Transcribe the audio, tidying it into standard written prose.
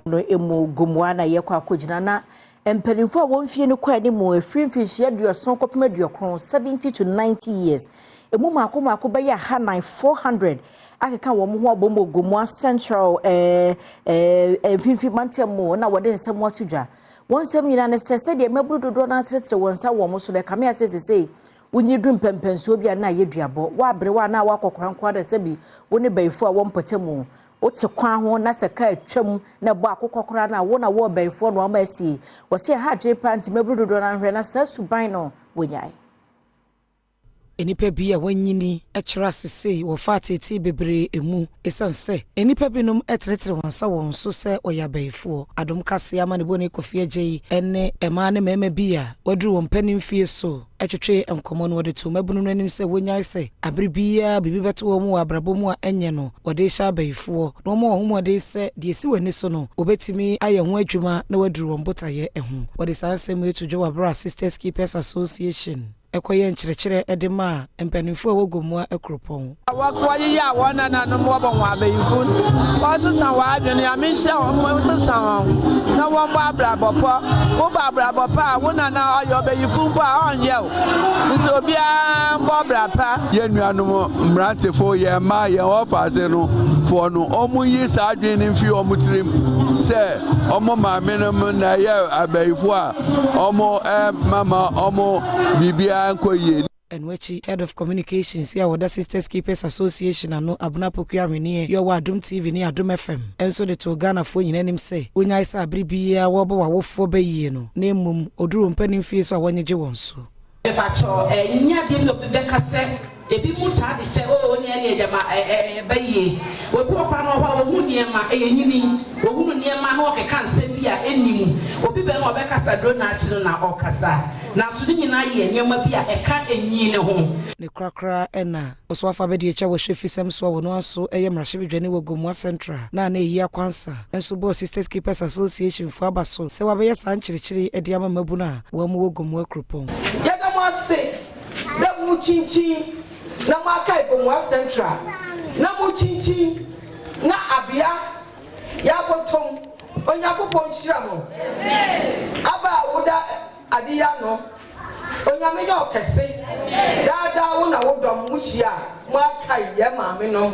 No mu Gomoa na yɛkɔ akɔgyina na mpanimfoɔ a wɔn mfie no kɔ anim ɛfiri mfinhyia 70 kɔpem 90, 70 to 90 years, emu mako mako bɛyɛ 400, 400 akeka wɔn ho abɔ mu Gomoa Central ɛɛ mfimfini mantam mu na wɔde nsɛm ato dwa. Wɔn nsɛm nyinaa ne sɛ sɛdeɛ mmabunu dodoɔ no atenetene wɔn nsa wɔn so no, ɛkame ase sesei wonyi du mpɛmpɛnsuo bi a na ayɛ duabɔ wɔabere wa na wakɔkora nko ada sɛbi wo ne bɛyifoɔ a wɔn mpɔtam mu wote kwan ho na sɛ kaa twam na ɛbɔ akokɔ koraa na wo na wɔ bɛyifoɔ no ama asie. Wɔsi ɛha adwene paa, nti mmabunu dodoɔ no ahwɛ na saa suban no wɔnyae. Nnipa bi a wɔanyini kyerɛ asesei wɔfa ateetee bebree emu ɛsiane sɛ nnipa binom tenetene wɔn nsa wɔn so sɛ wɔyɛ abayifoɔ. Adom Kaseɛ ama ne bɔne Kofi Agye yi ne mmaa ne mmarima bi a wɔaduru wɔn mpanin fie so twetwe nkɔmmɔ no, wɔde to mmabunu no anim sɛ wɔnyae sɛ abere biara biribi bɛto wɔn wɔ abrabɔ mu a ɛnyɛ no wɔde hyɛ abayifoɔ, na wɔn wɔn ho mmɔden sɛ deɛ esi wɔn ani so no wɔbɛtumi ayɛ ho adwuma na wɔaduru wɔn botaeɛ ho. Wɔde saa nsɛm yi to dwa wɔ abere a Sisters Keepers Association ɛkɔyɛ nkyerɛkyerɛ de ma mpanimfoɔ a ɛwɔ Gomoa kuropɔn. Wɔyeyɛ a wɔn nananom wɔbɔ wɔn abayifo, wɔsesa wɔn adwene. Nyame nhyira wɔn, wɔsesa wɔn na wɔmbɔ abrabɔ pɔ. Wobɔ abrabɔ pa a, wo nana ɔyɛ ɔbayifo mpo a, ɔnyɛ wo. Nti obiara mbɔ bra pa. Yɛn nuanom mmerantefo, yɛn mma, yɛn ɔfaase no foɔ no, wɔn yi saa adwene no mfi wɔn tirim sɛ wɔn maame nom na ɛyɛ abayifo a wɔn mama wɔn biribiara nkɔ yie. Ɛno akyi, Head of Communications a wɔda Sisters Keepers Association ano, Abena Pokua Ahweneɛ, yɛ ɔwɔ Adom TV ne Adom FM nso de too Ghanafoɔ nyinaa anim sɛ wonyae sɛ abere biara wɔrebɔ w'awofoɔ bɛyie no, na mmom ɔduru wɔn mpanin fie so a wɔnyegye wɔn so. Mepakyɛw, ɛnyɛ adeɛ bi a obi bɛka sɛ ebi mu taa de hyɛ oo ne ɛne ɛgyama ɛbɛ yie. Obi wɔ koraa no wɔ hɔ a ohun nneɛma, ɛyɛ nyini, ohunu nneɛma na ɔkeka nsɛm bi a ɛnni mu. Obi bɛn na ɔbɛkasa duro n'akyi no na ɔkasa, nanso ne nyinaa yɛ nneɛma bi a ɛka enyi ne ho. Ne korakora ɛna ɔsoafo abɛde akyi a wɔhwɛ fisɛm so a wɔno aso ɛyɛ mmarahyɛbadwani wɔ Gomoa Central na na ɛyi akwansa nso bɔɔ Sisters Keepers Association fo aba so sɛ wɔabɛyɛ saa nkyerɛkyerɛ de ama mmabunu a wɔn mu wɔ Gomoa kuropɔn. Yɛda mo ase dɛ mo kyinkyin na mo akae Gomoa Central na mo kyinkyin na abea yɛabɔtɔm. Onyankopɔn nhyira mo. Aba a woda ade yi ano, Onyame nyɛ ɔkɛse daadaa. Wo na wo dɔm mo hyia a mo akae yɛ maame nom.